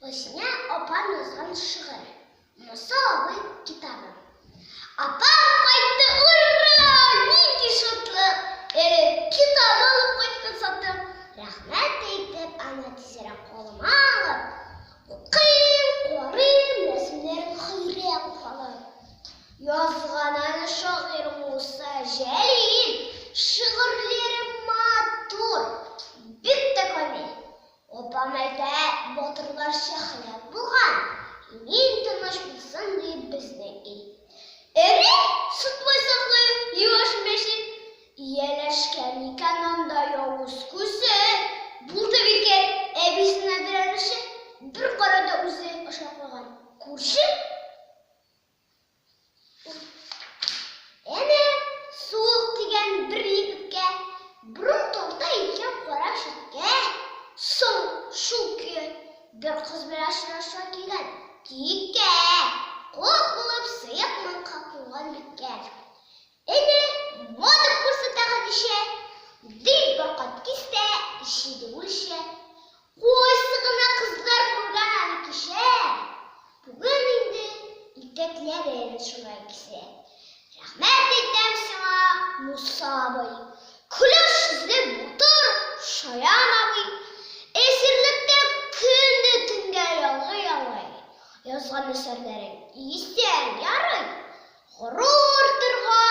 Гөлсинә апам язган шигырь. Муса абый китабы. Апам кайтты, ура! Нинди шатлык! Әле китап алып кайткан саттым. Рәхмәт әйтеп, аны тизрәк кулыма алып, укыйм, карыйм, рәсемнәрен хәйран калып. Язган аны шагыйрь Муса Җәлил, шигырьләре матур, бик тә камил. Апам әйтә, батырларча һәлак булган, имин тыныч булсын дип безнең ил. Әни, сытмай саклый, юаш мәче. Ияләшкән икән анда явыз күсе. Булды микән әбисенә берәр эше? Бер карада үзе ашап куйган күрше. Әнә суык тигән бер егеткә, борын тарта икән кара читкә. Соң шул көе бер кыз белән очраша килгән киеккә. Куак булып сыек маңка кунган биткә. Әнә мода күрсәтә Хәдичә, ди бер кат кистә, җиде үлчә. Кайсы гына кызлар күргән аны кичә, Бүген инде итәкләрен шулай кисә. Рәхмәт әйтәм сиңа, Муса абый, Көләч йөзле батыр, шаян абый. Әсирлектә көн дә төнгә ялгый-ялгый, Язган әсәрләрең исән ярый. Горур торган.